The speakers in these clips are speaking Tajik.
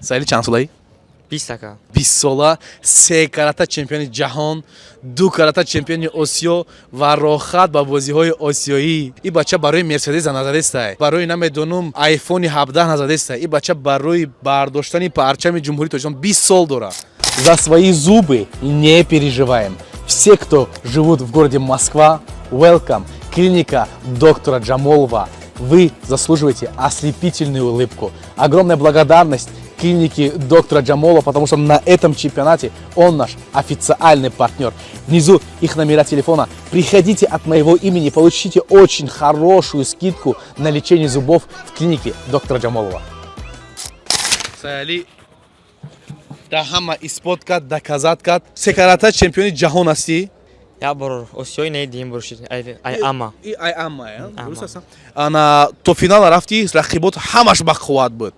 Саиди, чанд солаӣ? 20, ака. 20 сола, се карата чемпиони ҷаҳон, ду карата чемпиони Осиё ва роҳхат ба бозиҳои осиёӣ. И бача барои Мерседеса назадестай, барои, намедонум, Айфони 17 назадестай. И бача барои бардоштани парчами Ҷумҳурии Тоҷикистон 20 сол дорад. За свои зубы не переживаем. Все, кто живут в городе Москва, welcome. Клиника доктора Джамолова. Вы заслуживаете ослепительную улыбку. Огромная благодарность клинике доктора Джамолова, потому что на этом чемпионате он наш официальный партнер. Внизу их номера телефона. Приходите от моего имени, получите очень хорошую скидку на лечение зубов в клинике доктора Джамолова. Саяли да ҳама исбот кард, доказать кард. Се карата чемпиони ҷаҳон ҳастӣ. Як бор осиёӣ не, дигим бор шид ай ама. И ай амма, я? Амма. Дуруст аст? Ана, то финала рафтӣ, рақибот ҳамаш бақувват буд.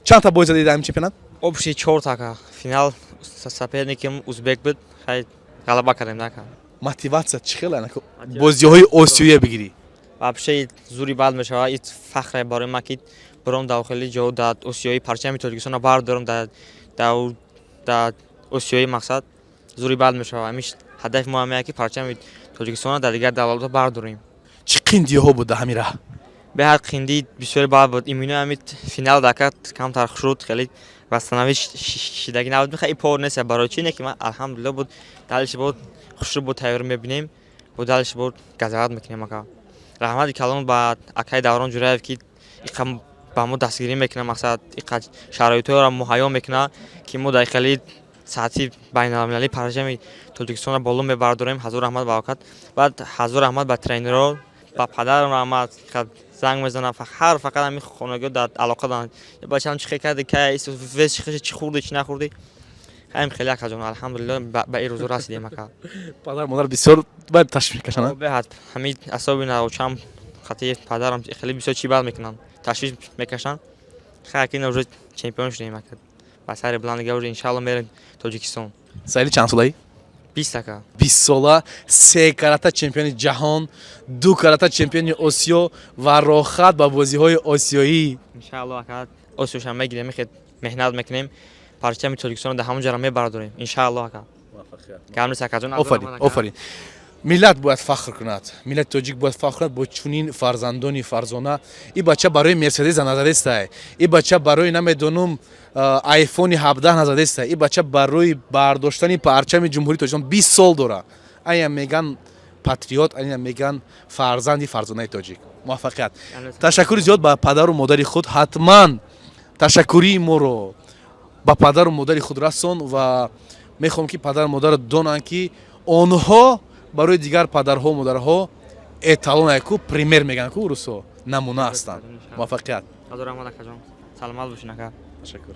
Чандта бой задӣ дар ин чемпионат? Общий чорта, ака. Финал соперниким узбек буд, хай, ғалаба кардем, ака. Мотиватсия чӣ хел, ана, бозиҳои осиёия бигирӣ? Вообще зури бад мешавад. Ит фахре барои ман, ки буром дохили ҷо дар осиёӣ парчами Тоҷикистонро бардорам дар осиёӣ. Мақсад, зури бад мешавад. Ҳамиш ҳадафи мо ҳамея, ки парчами Тоҷикистонро дар дигар давлатҳо бардорем. Чӣ қиндиҳо буд дар ҳамин раҳ? Беҳад қиндӣ бисёри бад буд. Имино ҳами финал дака камтар шуд, хеле восстановить шидагӣ набуд. Мехай пор нест барои чи не, ки ман, алҳамдулилла, буд. Дальше буд хушрӯ буд, тайёр мебинем, бо дальше буд газават мекунем, ака. Раҳмати калон ба акаи Даврон Ҷураев, ки иқа ба мо дастгирӣ мекунад, мақсад, иқа шароитҳоро муҳайё мекунад, ки мо дар хеле сатҳи байналмилалӣ парчами Тоҷикистонро боло мебардорем. Ҳазор раҳмат ба акат. Баъд ҳазор раҳмат ба тренерҳо, ба падарам раҳмат, занг мезанам ҳар фақат ҳамин хонагиҳо дар алоқа доранд: «Бачам, чӣ хел карди, кай вес, чӣ хӯрди, чӣ нахӯрдӣ?» Ҳамин хеле, акаҷон, алҳамдулилло, ба ин рӯзо расидем, ака. Падар модар бисёр бояд ташвиқ кашанд. Беҳад, ҳамин асоби наочам хати падарам хеле бисёр чӣ бад мекунанд, ташвиш мекашанд. Хай, ки уже чемпион шудем, ака, ба сари баланд дига уже, иншаалло, мерем Тоҷикистон. Саиди, чанд солаӣ? 20, ака. 20 сола, се карата чемпиони ҷаҳон, ду карата чемпиони Осиё ва роҳхат ба бозиҳои осиёӣ. Иншаалло, ака, осиёшам мегирем. Мехед меҳнат мекунем, парчами Тоҷикистонро дар ҳамон ҷара мебардорем, иншаалло, ака. Гап нест, акаҷон. Офарин, офарин. Миллат бояд фахр кунад, миллати тоҷик бояд фахр кунад бо чунин фарзандони фарзона. И бача барои Мерседеса назадестай, и бача барои, намедонум, Айфони 17 назадестай. И бача барои бардоштани парчами Ҷумҳурии Тоҷикистон 20 сол дора. Ая меган патриот, ая меган фарзанди фарзонаи тоҷик. Муваффақият, ташаккури зиёд ба падару модари худ. Ҳатман ташаккурии моро ба падару модари худ расон ва мехоҳам, ки падару модарро донанд, ки онҳо барои дигар падарҳо, модарҳо эталон ку, пример мегӯянд ку русҳо, намуна ҳастанд. Муваффақият. Ҳазор раҳмат, акаҷон, саломат бошин, ака. Ташаккур.